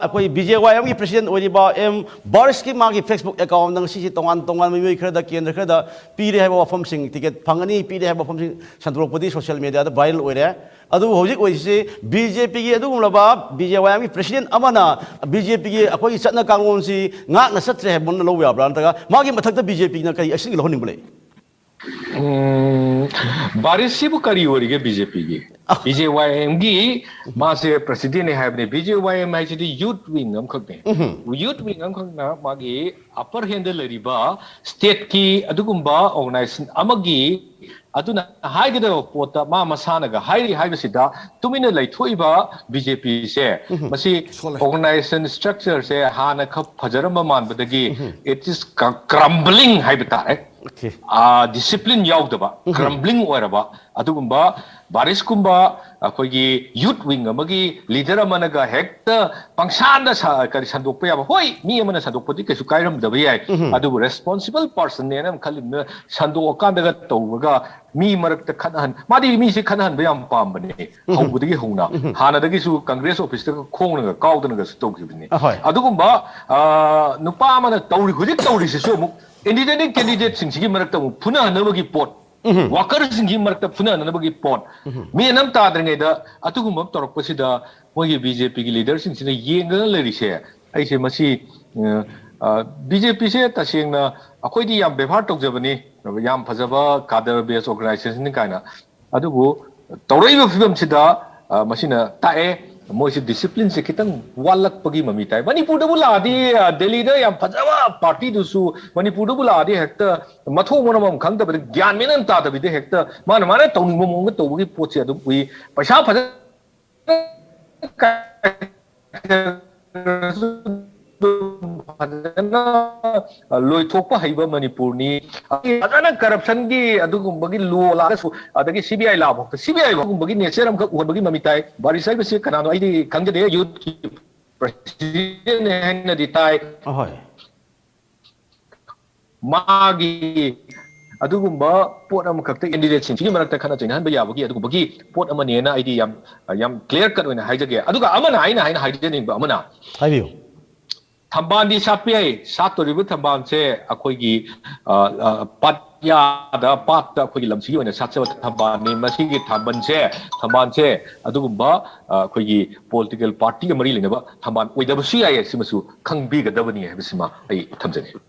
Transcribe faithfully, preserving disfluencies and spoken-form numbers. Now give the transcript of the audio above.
ꯑꯩꯈꯣꯏ B J ꯋꯥꯏ ꯑꯦꯝꯒꯤ president ꯑꯣꯏꯔꯤꯕ ꯑꯦꯝ ꯕꯥꯔꯤꯁꯀꯤ ꯃꯥꯒꯤ ꯐꯦꯁꯕꯨꯛ ꯑꯦꯀꯥꯎꯟꯗ ꯉꯁꯤꯁꯦ ꯇꯣꯉꯥꯟ ꯇꯣꯉꯥꯟꯕ ꯃꯤꯑꯣꯏ ꯈꯔꯗ, ꯀꯦꯟꯗ꯭ꯔ ꯈꯔꯗ ꯄꯤꯔꯦ ꯍꯥꯏꯕ ꯋꯥꯐꯝꯁꯤꯡ, ꯇꯤꯀꯦꯠ ꯐꯪꯒꯅꯤ, ꯄꯤꯔꯦ ꯍꯥꯏꯕ ꯋꯥꯐꯝꯁꯤꯡ ꯁꯟꯗꯣꯔꯛꯄꯗꯤ ꯁꯣꯁꯤꯌꯦꯜ ꯃꯦꯗꯤꯌꯥꯗ ꯚꯥꯏꯔꯦꯜ ꯑꯣꯏꯔꯦ꯫ ꯑꯗꯨꯕꯨ ꯍꯧꯖꯤꯛ ꯑꯣꯏꯔꯤꯁꯦ ꯕꯤ ꯖꯦ ꯄꯤꯒꯤ ꯑꯗꯨꯒꯨꯝꯂꯕ ꯕꯤ ꯖꯦ ꯋꯥꯏ ꯑꯦꯝꯒꯤ ꯄ꯭ꯔꯦꯁꯤꯗꯦꯟꯠ ꯑꯃꯅ ꯕꯤ ꯖꯦ ꯄꯤꯒꯤ ꯑꯩꯈꯣꯏꯒꯤ ꯆꯠꯅ ꯀꯥꯡꯂꯣꯟꯁꯤ ꯉꯥꯛꯅ ꯆꯠꯇ꯭ꯔꯦ ꯍꯥꯏꯕ ꯃꯑꯣꯡꯗ ꯂꯧꯕ ꯌꯥꯕ꯭ꯔꯥ, ꯅꯠꯇ꯭ꯔꯒ ꯃꯥꯒꯤ ꯃꯊꯛꯇ ꯕꯤ ꯖꯦ ꯄꯤꯅ ꯀꯔꯤ ꯑꯦꯛꯁꯟ ꯂꯧꯍꯟꯅꯤꯡꯕ ꯂꯩ? ꯎꯝ, ꯕꯥꯔꯤꯁꯁꯤꯕꯨ ꯀꯔꯤ ꯑꯣꯏꯔꯤꯒꯦ ꯕꯤ ꯖꯦ ꯄꯤꯒꯤ? ꯕꯤ ꯖꯦ ꯋꯥꯏ ꯑꯦꯝꯒꯤ ꯃꯥꯁꯦ ꯄ꯭ꯔꯦꯁꯤꯗꯦꯟꯠꯅꯤ ꯍꯥꯏꯕꯅꯤ꯫ ꯕꯤ ꯖꯦ ꯋꯥꯏ ꯑꯦꯝ ꯍꯥꯏꯁꯤꯗꯤ ꯌꯨꯠ ꯋꯤꯡ ꯑꯃꯈꯛꯅꯦ꯫ ꯌꯨꯠ ꯋꯤꯡ ꯑꯃꯈꯛꯅ ꯃꯥꯒꯤ ꯑꯄꯔ ꯍꯦꯟꯗ ꯂꯩꯔꯤꯕ ꯁ꯭ꯇꯦꯠꯀꯤ ꯑꯗꯨꯒꯨꯝꯕ ꯑꯣꯔꯒꯅꯥꯏꯖꯦꯁꯟ ꯑꯃꯒꯤ ꯑꯗꯨꯅ ꯍꯥꯏꯒꯗꯕ ꯄꯣꯠꯇ ꯃꯥ ꯃꯁꯥꯅꯒ ꯍꯥꯏꯔꯤ ꯍꯥꯏꯕꯁꯤꯗ ꯇꯨꯃꯤꯟꯅ ꯂꯩꯊꯣꯛꯏꯕ ꯕꯤ ꯖꯦ ꯄꯤꯁꯦ, ꯃꯁꯤ ꯑꯣꯔꯒꯅꯥꯏꯖꯦꯁꯟ ꯁ꯭ꯇ꯭ꯔꯛꯆꯔꯁꯦ ꯍꯥꯟꯅ ꯈꯔ ꯐꯖꯔꯝꯕ ꯃꯥꯟꯕꯗꯒꯤ it is crumbling ꯍꯥꯏꯕ ꯇꯥꯔꯦ꯫ Okay. ꯗꯤꯁꯤꯄ꯭ꯂꯤꯟ ꯌꯥꯎꯗꯕ, ꯀ꯭ꯔꯝꯕ꯭ꯂꯤꯡ ꯑꯣꯏꯔꯕ ꯑꯗꯨꯒꯨꯝꯕ ꯕꯥꯔꯤꯁꯀꯨꯝꯕ ꯑꯩꯈꯣꯏꯒꯤ ꯌꯨꯠ ꯋꯤꯡ ꯑꯃꯒꯤ ꯂꯤꯗꯔ ꯑꯃꯅꯒ ꯍꯦꯛꯇ ꯄꯪꯁꯥꯟꯗ ꯁ- ꯀꯔꯤ ꯁꯟꯗꯣꯛꯄ ꯌꯥꯕ? ꯍꯣꯏ, ꯃꯤ ꯑꯃꯅ ꯁꯟꯗꯣꯛꯄꯗꯤ ꯀꯩꯁꯨ ꯀꯥꯏꯔꯝꯗꯕ ꯌꯥꯏ, ꯑꯗꯨꯕꯨ ꯔꯦꯁꯄꯣꯟꯁꯤꯕꯜ ꯄꯥꯔꯁꯟꯅꯦꯅ ꯈꯜꯂꯤꯕꯅ ꯁꯟꯗꯣꯛꯑꯀꯥꯟꯗꯒ ꯇꯧꯕꯒ ꯃꯤ ꯃꯔꯛꯇ ꯈꯠꯅꯍꯟ ꯃꯥꯗꯤ ꯃꯤꯁꯦ ꯈꯠꯅꯍꯟꯕ ꯌꯥꯝ ꯄꯥꯝꯕꯅꯦ꯫ ꯍꯧꯕꯗꯒꯤ ꯍꯧꯅ ꯍꯥꯟꯅꯗꯒꯤꯁꯨ ꯀꯪꯒ꯭ꯔꯦꯁ ꯑꯣꯐꯤꯁꯇꯒ ꯈꯣꯡꯅꯒ ꯀꯥꯎꯗꯅꯒꯁꯨ ꯇꯧꯈꯤꯕꯅꯤ꯫ ꯑꯍꯣꯏ. ꯑꯗꯨꯒꯨꯝꯕ ꯑ, ꯅꯨꯄꯥ ꯑꯃꯅ ꯇꯧꯔꯤ ꯍꯧꯖꯤꯛ ꯇꯧꯔꯤꯁꯤꯁꯨ ꯑꯃꯨꯛ ꯏꯟꯗꯤꯄꯦꯟꯗꯦꯟꯠ ꯀꯦꯟꯗꯤꯗꯦꯠꯁꯤꯡꯁꯤꯒꯤ ꯃꯔꯛꯇ ꯑꯃꯨꯛ ꯐꯨꯅꯍꯟꯅꯕꯒꯤ ꯄꯣꯠ, ꯋꯥꯀꯔꯁꯤꯡꯒꯤ ꯃꯔꯛꯇ ꯐꯨꯅꯍꯟꯅꯕꯒꯤ ꯄꯣꯠ, ꯃꯦꯟ ꯑꯃ ꯇꯥꯗ꯭ꯔꯤꯉꯩꯗ ꯑꯗꯨꯒꯨꯝꯕ ꯑꯃ ꯇꯧꯔꯛꯄꯁꯤꯗ ꯃꯣꯏꯒꯤ ꯕꯤ ꯖꯦ ꯄꯤꯒꯤ ꯂꯤꯗꯔꯁꯤꯡꯁꯤꯅ ꯌꯦꯡꯗꯅ ꯂꯩꯔꯤꯁꯦ, ꯑꯩꯁꯦ ꯃꯁꯤ ꯕꯤ ꯖꯦ ꯄꯤꯁꯦ ꯇꯁꯦꯡꯅ ꯑꯩꯈꯣꯏꯗꯤ ꯌꯥꯝ ꯕꯦꯕꯥꯔ ꯇꯧꯖꯕꯅꯤ, ꯌꯥꯝ ꯐꯖꯕ ꯀꯥꯗꯔ ꯕꯦꯁ ꯑꯣꯔꯒꯅꯥꯏꯖꯦꯁꯟꯅꯤ ꯀꯥꯏꯅ꯫ ꯑꯗꯨꯕꯨ ꯇꯧꯔꯛꯏꯕ ꯐꯤꯕꯝꯁꯤꯗ ꯑ, ꯃꯁꯤꯅ ꯇꯥꯛꯑꯦ, ꯃꯣꯏꯁꯤ ꯗꯤꯁꯤꯄ꯭ꯂꯤꯟꯁꯦ ꯈꯤꯇꯪ ꯋꯥꯠꯂꯛꯄꯒꯤ ꯃꯃꯤ ꯇꯥꯏ꯫ ꯃꯅꯤꯄꯨꯔꯗꯕꯨ ꯂꯥꯛꯑꯗꯤ ꯑ, ꯗꯦꯜꯂꯤꯗ ꯌꯥꯝ ꯐꯖꯕ ꯄꯥꯔꯇꯤꯗꯨꯁꯨ ꯃꯅꯤꯄꯨꯔꯗꯕꯨ ꯂꯥꯛꯑꯗꯤ ꯍꯦꯛꯇ ꯃꯊꯣꯡ ꯃꯔꯝ ꯑꯃ ꯈꯪꯗꯕꯗ, ꯒ꯭ꯌꯥꯟ ꯃꯦꯟ ꯑꯃ ꯇꯥꯗꯕꯤꯗ ꯍꯦꯛꯇ ꯃꯥꯅ ꯃꯥꯅ ꯇꯧꯅꯤꯡꯕ ꯃꯑꯣꯡꯗ ꯇꯧꯕꯒꯤ ꯄꯣꯠꯁꯦ ꯑꯗꯨꯝ ꯎꯏ꯫ ꯄꯩꯁꯥ ꯐꯖꯅ ꯐꯖꯅ ꯂꯣꯏꯊꯣꯛꯄ ꯍꯩꯕ ꯃꯅꯤꯄꯨꯔꯅꯤ꯫ ꯐꯖꯅ ꯀꯔꯞꯁꯟꯒꯤ ꯑꯗꯨꯒꯨꯝꯕꯒꯤ ꯂꯣ ꯂꯥꯛꯑꯁꯨ, ꯑꯗꯒꯤ ꯁꯤ ꯕꯤ ꯑꯥꯏ ꯂꯥꯛꯑꯐꯥꯎꯗ ꯁꯤ ꯕꯤ ꯑꯥꯏ ꯐꯥꯎꯒꯨꯝꯕꯒꯤ ꯅꯦꯆꯔ ꯑꯃꯈꯛ ꯎꯍꯟꯕꯒꯤ ꯃꯃꯤ ꯇꯥꯏ꯫ ꯕꯥꯔꯤꯁ ꯍꯥꯏꯕꯁꯤ ꯀꯅꯥꯅꯣ ꯑꯩꯗꯤ ꯈꯪꯖꯗꯦ, ꯌꯨꯠꯀꯤ ꯄ꯭ꯔꯁꯤꯗꯦꯟꯠꯅꯤ ꯍꯥꯏꯅꯗꯤ ꯇꯥꯏ꯫ ꯑꯍꯣꯏ. ꯃꯥꯒꯤ ꯑꯗꯨꯒꯨꯝꯕ ꯄꯣꯠ ꯑꯃꯈꯛꯇ ꯀꯦꯟꯗꯤꯗꯦꯠꯁꯤꯡꯁꯤꯒꯤ ꯃꯔꯛꯇ ꯈꯠꯅ ꯆꯩꯅꯍꯟꯕ ꯌꯥꯕꯒꯤ ꯑꯗꯨꯒꯨꯝꯕꯒꯤ ꯄꯣꯠ ꯑꯃꯅꯦꯅ ꯑꯩꯗꯤ ꯌꯥꯝ ꯌꯥꯝ ꯀ꯭ꯂꯤꯌꯥꯔ ꯀꯠ ꯑꯣꯏꯅ ꯍꯥꯏꯖꯒꯦ꯫ ꯑꯗꯨꯒ ꯑꯃꯅ ꯑꯩꯅ ꯍꯥꯏꯅ ꯍꯥꯏꯖꯅꯤꯡꯕ ꯑꯃꯅ, ꯍꯥꯏꯕꯤꯌꯨ꯫ ꯊꯝꯕꯥꯜꯗꯤ ꯁꯥꯠꯄ ꯌꯥꯏ꯫ ꯁꯥꯠꯇꯣꯔꯤꯕ ꯊꯝꯕꯥꯜꯁꯦ ꯑꯩꯈꯣꯏꯒꯤ, ꯑ, ꯑ, ꯄꯥꯠꯌꯥꯗ, ꯄꯥꯠꯇ ꯑꯩꯈꯣꯏꯒꯤ ꯂꯝꯁꯤꯒꯤ ꯑꯣꯏꯅ ꯁꯥꯠꯆꯕ ꯊꯝꯕꯥꯜꯅꯤ꯫ ꯃꯁꯤꯒꯤ ꯊꯝꯕꯥꯜꯁꯦ, ꯊꯝꯕꯥꯜꯁꯦ ꯑꯗꯨꯒꯨꯝꯕ, ꯑ, ꯑꯩꯈꯣꯏꯒꯤ ꯄꯣꯂꯤꯇꯤꯀꯦꯜ ꯄꯥꯔꯇꯤꯒ ꯃꯔꯤ ꯂꯩꯅꯕ ꯊꯝꯕꯥꯜ ꯑꯣꯏꯗꯕꯁꯨ ꯌꯥꯏꯌꯦ꯫ ꯁꯤꯃꯁꯨ ꯈꯪꯕꯤꯒꯗꯕꯅꯤ ꯍꯥꯏꯕꯁꯤꯃ ꯑꯩ ꯊꯝꯖꯒꯦ꯫